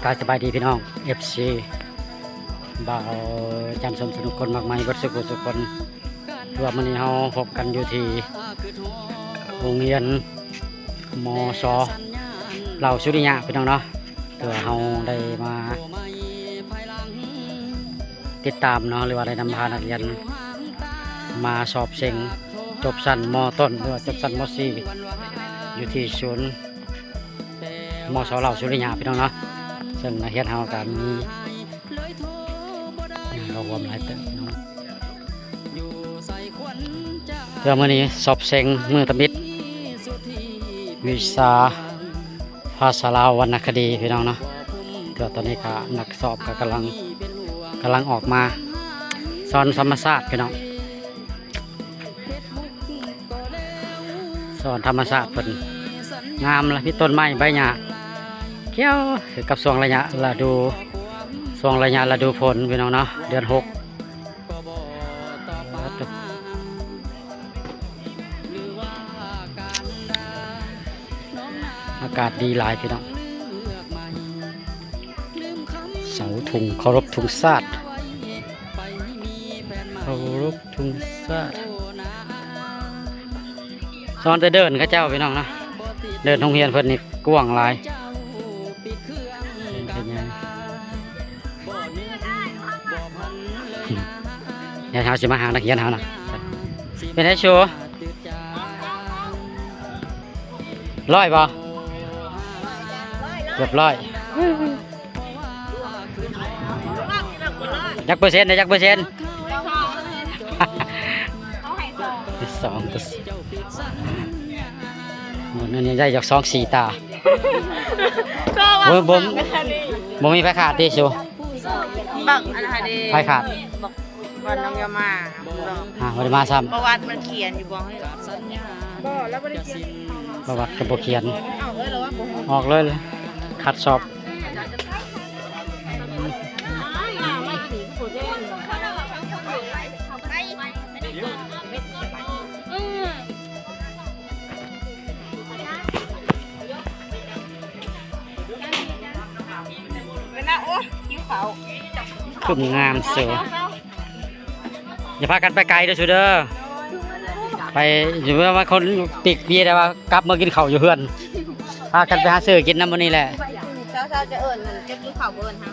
ກາຍສະບາຍດີພີ່ນ້ອງ ເອັຟຊີ ບ່າວຈັນສົມສະໜຸກ ຄົນມັກໃໝ່ເບິດສູ່ຜູ້ສູ່ຄົນ. ຄືວ່າມື້ນີ້ເຮົາພົບກັນຢູ່ທີ່ໂຮງຮຽນ ມສ ລາວສຸລິຍະ ພີ່ນ້ອງເນາະ. ຄືວ່າເຮົາໄດ້ມາຕິດຕາມເນາະ ຫຼືວ່າໄດ້ນຳພານັກຮຽນມາສອບເສັງຈົບຊັ້ນ ມ.ຕົ້ນ ຫຼືວ່າຈົບຊັ້ນ ມ.ສີ່ ຢູ່ທີ່ສູນ ມສ ລາວສຸລິຍະ ພີ່ນ້ອງເນາະ. ເຊິ່ງນັກຮຽນເຮົາກໍມີເຂົ້າຮ່ວມຫຼາຍເຕີບເນາະ. ເທື່ອມື້ນີ້ສອບເສັງມື້ທຳອິດ ວິຊາພາສາລາວວັນນະຄະດີ ພີ່ນ້ອງເນາະ. ເທື່ອຕອນນີ້ກໍນັກສອບກໍກຳລັງ ກຳລັງອອກມາ ສອນທຳມະຊາດ ພີ່ນ້ອງ. ສອນທຳມະຊາດເພິ່ນງາມລະ ມີຕົ້ນໄມ້ໃບຫຍ້າຂຽວ ຄືກັບຊ່ວງໄລຍະລະດູ ຊ່ວງໄລຍະລະດູຝົນ ພີ່ນ້ອງເນາະ ເດືອນຫົກ. ອາກາດດີຫຼາຍ ພີ່ນ້ອງ. ເສົາທຸງເຄົາລົບທຸງຊາດ ເຄົາລົບທຸງຊາດ. ສອນແຕ່ເດີ່ນເຂົາເຈົ້າ ພີ່ນ້ອງເນາະ. ເດີ່ນໂຮງຮຽນເພິ່ນນີ້ກວ້າງຫຼາຍ ເດີ່ນໃຫຍ່. ດຽວເຮົາຊິມາຫານັກຮຽນເຮົານະ. ເປັນໄດຊູ? ຮ້ອຍບໍ່? ເກືອບຮ້ອຍ. ຈັກເປີເຊັນເດ້? ຈັກເປີເຊັນ? ສອງ. ໂອ້ ອັນນີ້ໄດ້ຈັກສອງສີ່ຕາ. ໂອ້ຍ ບໍ່ ບໍ່ມີໃຜຂາດຕິຊູ? ບັກອັນຫັ້ນເດ້ ໃຜຂາດ? ບັກ ວັນນ້ອງຢາມາ ອ່າ ບໍ່ໄດ້ມາຊ້ຳ. ປະຫວັດມັນຂຽນຢູ່ບໍ່? ບໍ່ ລາວບໍ່ໄດ້ຂຽນ. ປະຫວັດກໍບໍ່ຂຽນ. ອອກເລີຍ ລະວ່າບໍ່ ອອກເລີຍ ຄັດສອບ. ເປັນນະ ໂອ້ຍ ຫິວເຂົ້າ. ຄືງາມເສີ. ຢ່າພາກັນໄປໄກເດີຊູເດີ. ໄປຢູ່ວ່າຄົນປິກເບຍ ແຕ່ວ່າກັບມາກິນເຂົ້າຢູ່ເຮືອນ. ພາກັນໄປຫາຊື້ກິນນຳມື້ນີ້ແຫຼະ. ເຊົ້າໆ ຈະເອີ້ນ ຈະກິນເຂົ້າບໍ່ເອີ້ນຫາ.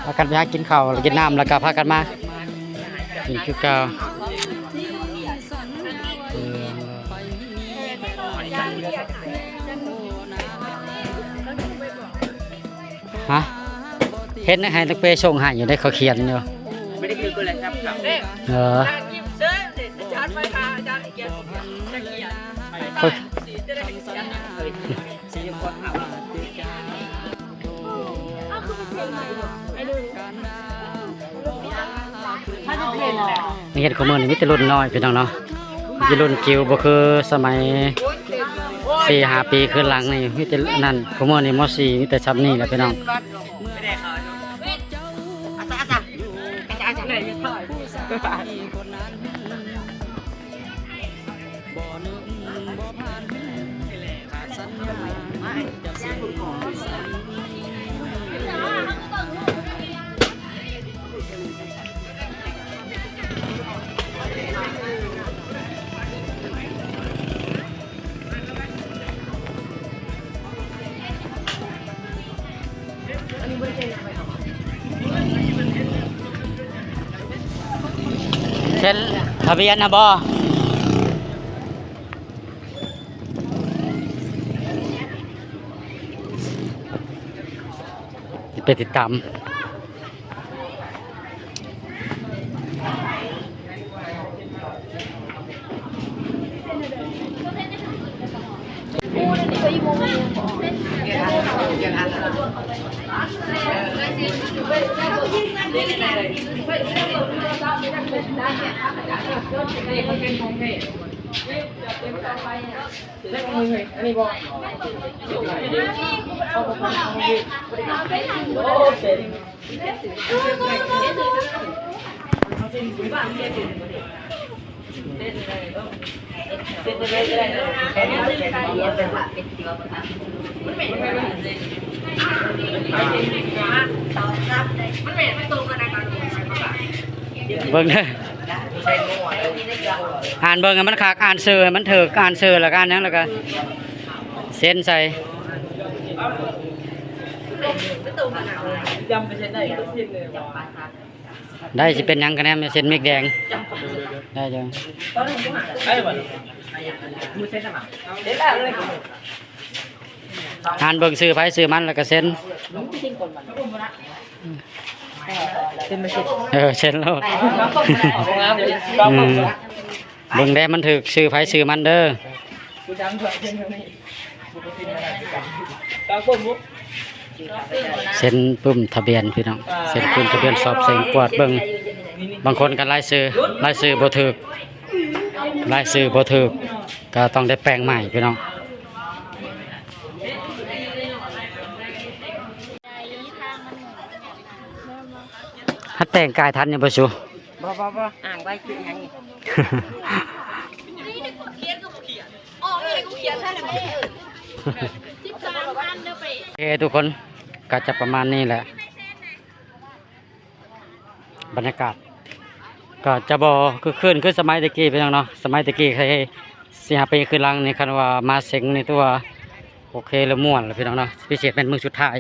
ພາກັນໄປຫາກິນເຂົ້າ ແລະ ກິນນ້ຳ ແລ້ວກໍພາກັນມາກິນຄືເກົ່າ. ຮະ? ເຫັນໃຫ້ນັກເປສົ່ງໃຫ້ຢູ່ໃດ ເຂົາຂຽນຢູ່. ເອີ. ນັກຮຽນຄູ່ມື້ນີ້ມີແຕ່ລຸ້ນນ້ອຍ ພີ່ນ້ອງເນາະ. ມີແຕ່ລຸ້ນຈິ๋ວ ບໍ່ຄືສະໄໝສີ່ຫ້າປີຄືຫຼັງນີ້. ມີແຕ່ນັ້ນ ຄູ່ມື້ນີ້ ມໍສີ່ ມີແຕ່ຊ່ຳນີ້ແຫຼະ ພີ່ນ້ອງ. ເຊັນທະບຽນນະບໍ່? ໄປຕິດຕາມ. ເ ເບິ່ງເດີ ອ່ານເບິ່ງໃຫ້ມັນຄັກ ອ່ານຊື່ໃຫ້ມັນຖືກ ອ່ານຊື່ແລ້ວກໍອ່ານຫຍັງ ແລ້ວກໍເຊັນໃສ່. ໄດ້ ຊິເປັນຫຍັງກະແນມ ເຊັນເມັກແດງ ໄດ້ເດີ. ອ່ານເບິ່ງຊື່ໃຜຊື່ມັນ ແລ້ວກະເຊັນ. ເອີ ເຊັນໂລດ. ອືມ ເບິ່ງແດ່ ມັນຖືກຊື່ໃຜຊື່ມັນເດີ. ເຊັນປຶ້ມທະບຽນພີ່ນ້ອງ ເຊັນປຶ້ມທະບຽນ ສອບເສັງ ກວດເບິ່ງ. ບາງຄົນກໍລາຍຊື່ ລາຍຊື່ບໍ່ຖືກ ລາຍຊື່ບໍ່ຖືກ ກໍຕ້ອງໄດ້ແປງໃໝ່ພີ່ນ້ອງ. ຫາແຕ່ງກາຍທັນຢູ່ບໍ່ຊູ? ບໍ່ ບໍ່ ບໍ່ ອ່າງໄວ້ຄືຫຍັງນີ້? ໂອເຄທຸກຄົນ ກໍຈະປະມານນີ້ແຫຼະ. ບັນຍາກາດກໍຈະບໍ່ຄຶກຄື້ນຄືສະໄໝແຕ່ກີ້ພີ່ນ້ອງເນາະ. ສະໄໝແຕ່ກີ້ສີ່ຫ້າປີຄືຫຼັງນີ້ ຄັນວ່າມາເສັງນີ້ຖືວ່າໂອເຄ ແລະ ມ່ວນແຫຼະພີ່ນ້ອງເນາະ. ພິເສດແມ່ນມື້ສຸດທ້າຍ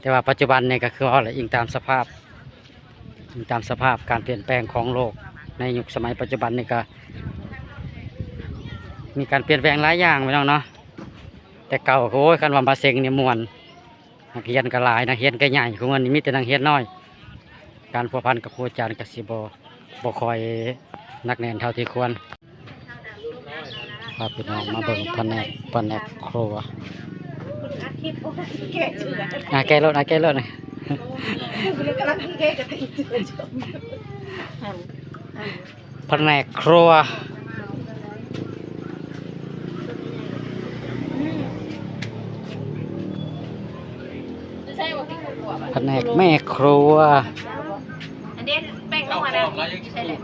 ແຕ່ວ່າປັດຈຸບັນນີ້ກໍຄືເວົ້າແຫຼະ ອີງຕາມສະພາບ ອີງຕາມສະພາບການປ່ຽນແປງຂອງໂລກໃນຍຸກສະໄໝປັດຈຸບັນນີ້ ກໍມີການປ່ຽນແປງຫຼາຍຢ່າງພີ່ນ້ອງເນາະ. ແຕ່ເກົ່າກໍ ໂອ້ຍ ຄັນວ່າມາເສັງນີ້ມ່ວນ ນັກຮຽນກໍຫຼາຍ ນັກຮຽນກໍໃຫຍ່. ທຸກມື້ນີ້ມີແຕ່ນັກຮຽນນ້ອຍ ການພົວພັນກັບຄູອາຈານກໍຊິບໍ່ ບໍ່ຄ່ອຍໜັກແໜ້ນເທົ່າທີ່ຄວນ. ພາພີ່ນ້ອງມາເບິ່ງພະແນກ ພະແນກຄົວ. ອ່າ ແກະໂລດ ອ່າ ແກະໂລດ. ພະແນກຄົວ ພະແນກແມ່ຄົວ. ອັນເດ ແປ້ງນົວນະ ຢູ່ໃສແຫຼະ?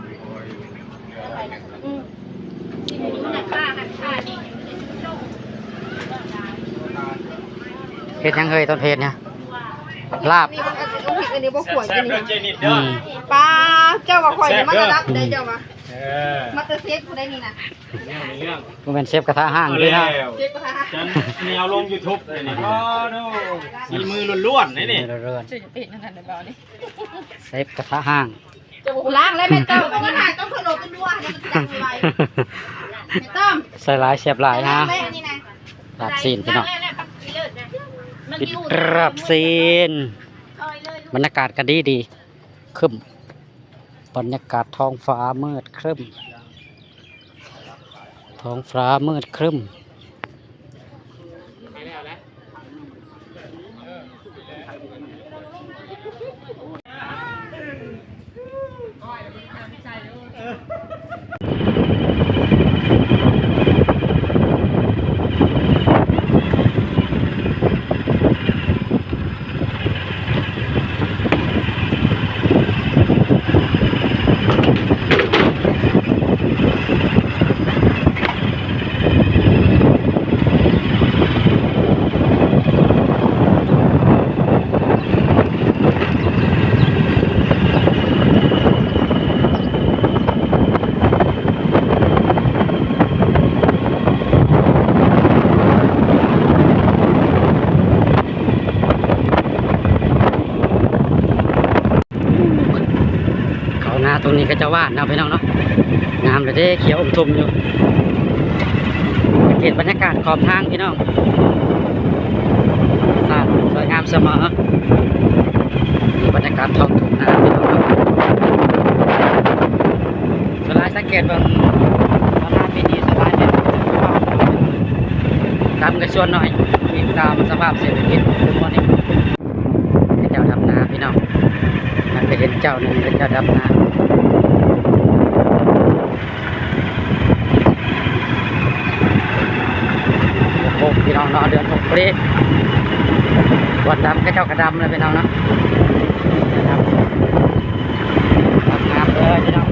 ເຮັດຫຍັງເຮີ້ຍ ຕົ້ນເພັດນະ? ລາບ. ອັນນີ້ບໍ່ຂວດຢູ່ນີ້. ອືມ. ປ້າ ເຈົ້າວ່າຂ້ອຍນີ້ມາລະດັບໃດ ເຈົ້າວ່າ. ເອີ ມາແຕ່ເຊຟຜູ້ໃດນີ້ນະ? ບໍ່ແມ່ນເຊຟກະທະຮ້າງເດ້ເນາະ. ເຊຟກະທະຮ້າງ ຈັນນີ້ເອົາລົງຢູທູບເດ້ນີ້. ອໍ ໂດ ສີມືລ້ວນໆເດ້ນີ້. ເຊຟກະທະຮ້າງ. ລ້າງແລ້ວແມ່ເຈົ້າ ເອົາມາຖ່າຍຕ້ອງເຄົາລົບເປັນຫົວໃຫ້ມັນຈັບໄວໆ ແມ່ຕ້ອມ. ໃສ່ຫຼາຍແຊບຫຼາຍນະ. ລາບຊີ້ນພີ່ນ້ອງ ກິນລາບຊີ້ນ. ບັນຍາກາດກໍດີໆ ຄຶ້ມ ບັນຍາກາດທ້ອງຟ້າມືດຄຶ້ມ ທ້ອງຟ້າມືດຄຶ້ມ. ເຂົ້ານາຕົງນີ້ເຂົາເຈົ້າຫວ່ານເນາະພີ່ນ້ອງເນາະ. ງາມເລີຍເດ້ ຂຽວອົມທຸ່ມຢູ່. ສັງເກດບັນຍາກາດຂອບທາງພີ່ນ້ອງ ສວຍງາມສະເໝີ. ບັນຍາກາດທ້ອງທົ່ງນາພີ່ນ້ອງເນາະ. ສ່ວນຫຼາຍສັງເກດເບິ່ງ ຊາວນາປີນີ້ສ່ວນຫຼາຍເປັນ ດຳກັນສ່ວນໜ້ອຍ ອີງຕາມສະພາບເສດຖະກິດທຸກມື້ນີ້. ເຂົາເຈົ້າດຳນາພີ່ນ້ອງ ມັນກໍເຫັນເຈົ້າໜຶ່ງ ເຂົາເຈົ້າດຳນາ. ຫົກ ພີ່ນ້ອງເນາະ ເດືອນຫົກພໍດີ ບ່ອນດຳເຂົາເຈົ້າກໍດຳແລ້ວພີ່ນ້ອງເນາະ. ດຳ ດຳງາມເດີພີ່ນ້ອງ.